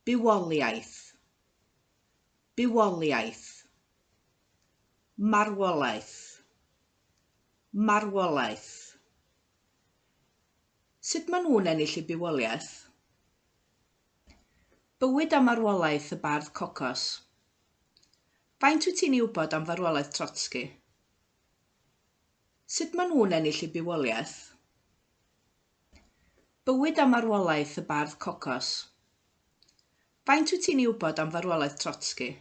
Bywoliaeth. Bywoliaeth. Marwolaeth. Marwolaeth. Sut maen nhw'n ennill eu bywoliaeth? Bywyd a marwolaeth y bardd Cocos. Faint wyt ti'n ei wybod am farwolaeth Trotsky? Sut maen nhw'n ennill eu bywoliaeth? Bywyd a marwolaeth y bardd Cocos. Faint wyt ti'n ei wybod am farwolaeth Trotsky?